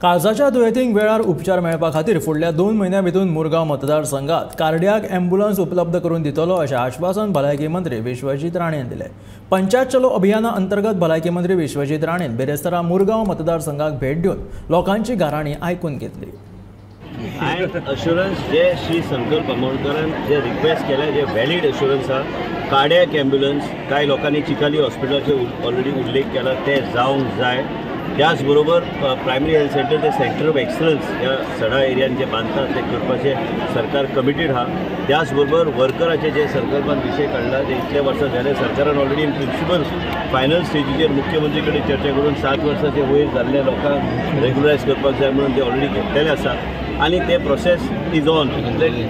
काळजाच्या दुयेंतींक वेळार उपचार मेळपा खातीर फुडल्या 2 म्हयन्यां भितर मुरगांव मतदारसंघात कार्डियाक ॲम्ब्युलन्स उपलब्ध करून दितलो अशें आश्वासन भलायकी मंत्री विश्वजीत राणेन दिलें। पंचायत चलो अभियाना अंतर्गत भलायकी मंत्री विश्वजीत राणेन बिरेस्तारा मुरगांव मतदारसंघाक भेट दिवन लोकांची गाराणी आयकून घेतली। अश्युरन्स जे श्री संकल्प आमोणकरान जे रिक्वेस्ट केले जे व्हॅलिड अश्युरन्स आहा, कार्डियाक ॲम्ब्युलन्स कांय लोकांनी चिकाली हॉस्पिटलाचे ऑलरेडी उल्लेख केला ते जावंक जाय। त्याच बरोबर प्रायमरी हेल्थ सेंटर ते सेंटर ऑफ एक्सलन्स ह्या सडा एरियान जे बांदतात ते करपाचें सरकार कमिटेड आहा। त्याच बरोबर वर्कराचे जे संकल्पान विशय काडला जे इतले वर्सां जाले सरकारान ऑलरेडी इन प्रिंसिपल फायनल स्टेजीचेर मुख्यमंत्री कडेन चर्चा करून 7 वर्साचे वयर जाल्ले लोकांक रेगुलरायज करपाक जाय म्हणून ते ऑलरेडी घेतलेले आसा आनी ते process is on,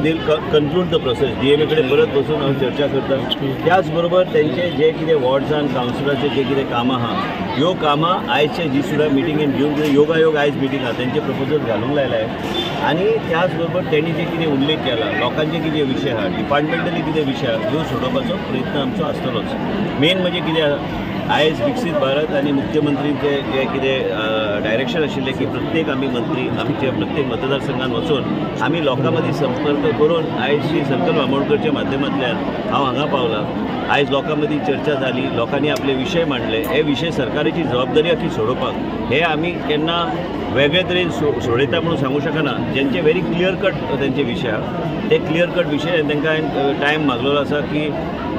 they conclude the process. DMA कडेन परत बसून हांव चर्चा करता। त्याच बरोबर तेंचे जे कितें वॉर्ड्सान कावन्सिलाचे जे कितें कामां आहा ह्यो कामां आयचे जी सुद्दां मिटिंगेन घेवन योगायोग आयज मिटींग आहा तेंचे प्रपोजल घालूंक लायले आनी त्याच बरोबर तेणी जे कितें उल्लेख केला लोकांचे कितें विशय आहा डिपार्टमेंटली कितें विशय आहा ह्यो सोडोवपाचो प्रयत्न आमचो आसतलोच। मेन म्हणजे कितें आहा आयज विकसीत भारत आनी मुख्यमंत्रींचे जे कितें डायरेक्शन आशिल्लें की प्रत्येक आमी मंत्री आमच्या प्रत्येक मतदारसंघात वचून आमी लोकां मदीं संपर्क करून आयज श्री संकल्प आमोणकरच्या माध्यमांतल्यान हांव हांगा पावलां। आयज लोकां मदीं चर्चा जाली, लोकांनी आपले विशय मांडले, हे विशय सरकाराची जबाबदारी आहा की सोडोवपाक हे आमी केन्ना वेगळे तरेन सोडयता म्हणून सांगू शकना। जेंचे व्हेरी क्लियर कट तेंचे विशय आहा ते क्लियर कट विशय तांकां हांवें टायम मागलेलो आसा की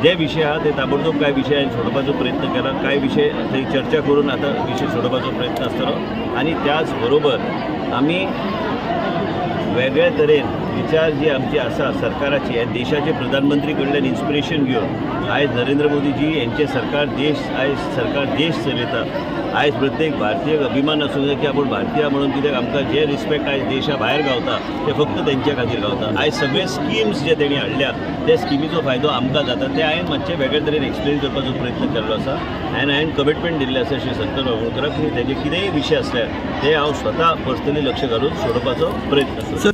जे विशय आहा ते ताबडतोब कांय विशय हांवें सोडोवपाचो प्रयत्न केला, कांय विशय थंय चर्चा करून आतां विशय सोडोवपाचो प्रयत्न आसतलो। आनी त्याच बरोबर आमी वेगळे तरेन विचार जी आमची आसा सरकाराची ह्या देशाचे प्रधानमंत्री कडल्यान इन्स्पिरेशन घेवन आयज नरेंद्र मोदीजी यांचे सरकार देश आयज सरकार देश चलयता। आयज प्रत्येक भारतीय अभिमान आसूंक जाय की आपूण भारतीय म्हणून, कित्याक आमकां जे रिस्पेक्ट आयज देशा भायर गावता ते फक्त तेंच्या खातीर गावता। आयज सगळे स्किम्स जे तेणी हाडल्या त्या स्किमीचो फायदो आमकां जाता ते हांवें मातशें वेगळे तरेन एक्सप्लेन करपाचो प्रयत्न केल्लो आसा आनी हांवें कमिटमेंट दिल्लें आसा श्री संकल्प आमोणकराक की तेजे कितेंय विशय आसल्यार ते हांव स्वता पर्सनली लक्ष घालून सोडोवपाचो प्रयत्न आसा।